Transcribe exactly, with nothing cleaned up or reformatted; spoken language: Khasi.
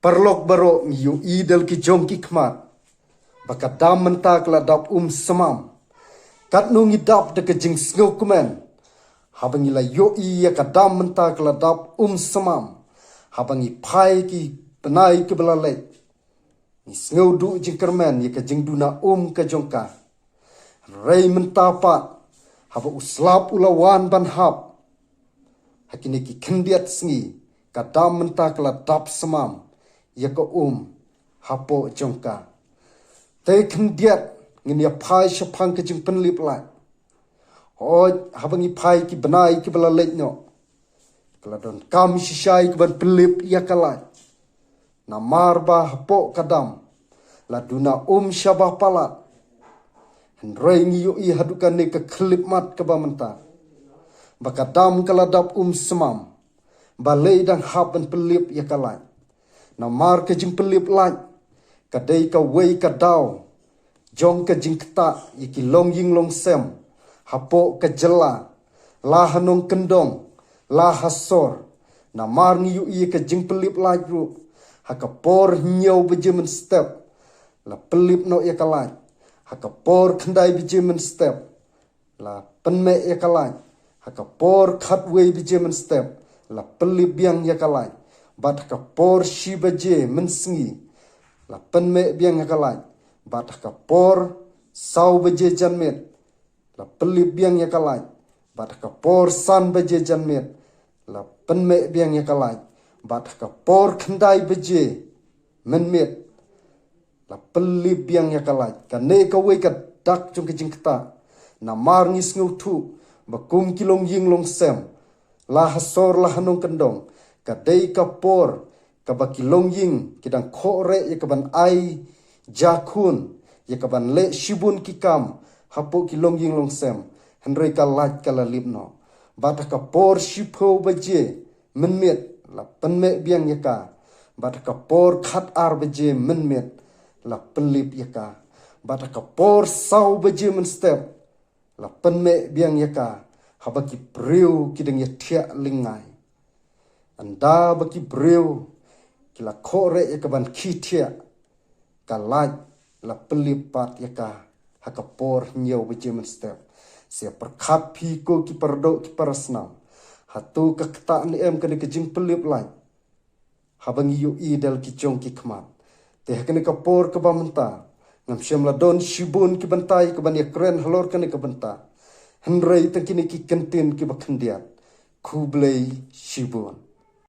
Paralok baroh, ngi ïohi da la ki jong ki khmat ba ka dam mynta ka la dap um samam. Katno ngi dap da ka jingsngewkmen haba ngi la ïohi ïa ka dam mynta ka la dap um samam, haba ngi phai ki bnai kiba la leit. Ngi sngew duh jingkyrmen ïa ka jingduna um ka jong ka. Hynrei mynta pat, haba u slap u la wan ban hap, ha kine ki khyndiat sngi, ka dam mynta ka la dap samam ïa ka um hapoh jong ka. Te khyndiat, ngin ïa phai shaphang ka jingpynlip lait. Hooid, haba ngi phai ki bnai kiba la leit noh, ka la donkam shisha ïa ka ban pynlip ïa ka lait. Namar ba hapoh ka dam la duna um shaba palat. Hynrei ngi ïohi haduh kane ka khyllipmat kaba mynta ba ka dam ka la dap um samam, balei dang hap ban pynlip ïa ka lait. Namar ka jingpynlip lait ka dei kawei ka daw jong ka jingktah ïa ki longïing longsem hapoh ka jylla, la ha nongkyndong, la ha sor. Namar ngi ïohi ïa ka jingpynlip lait ruh, ha ka por hynñiew baje mynstep la pynlip noh ïa ka lait. Ha ka por khyndai baje mynstep la pynmeh ïa ka lait. Ha ka por khatwei baje mynstep la pynlip biang ïa ka lait. Bad ha ka por shi baje mynsngi la pynmeh biang ïa ka lait. Bad ha ka por saw baje janmiet la pynlip biang ïa ka lait. Bad ha ka por san baje janmiet la pynmeh biang ïa ka lait. Bad ha ka por khyndai baje mynmiet la pynlip biang ïa ka lait. Kane kawei ka dak jong ka jingktah. Namar ngi sngewthuh ba kum ki longïing longsem, la ha sor la ha nongkyndong, ka dei ka por kaba ki longïing ki dang khohreh ïa ka ban ai jakhun, ïa ka ban leh shibun ki kam hapoh ki longïing longsem. Hynrei ka lait ka la lip noh. Bad ha ka por shiphew baje mynmiet la pynmeh biang ïa ka. Bad ha ka por khatar baje mynmiet la pynlip ïa ka. Bad ha ka por saw baje mynstep la pynmeh biang ïa ka, haba ki briew ki dang ïathiah lyngngai. Ynda ba ki briew ki la khohreh ïa ka ban khie thiah, ka lait la pynlip pat ïa ka ha ka por hynñiew baje mynstep. Sa pyrkhat phi ko ki paradoh ki parasnam, hato ka ktah ne em kane ka jingpynlip lait haba ngi ïohi da la ki jong ki khmat? Te ha kane ka por kaba mynta, ngam shym la don shibun ki bynta ïa ka ban ïakren halor kane ka bynta. Hynrei tang kine ki kyntien kiba khyndiat. Khublei shibun.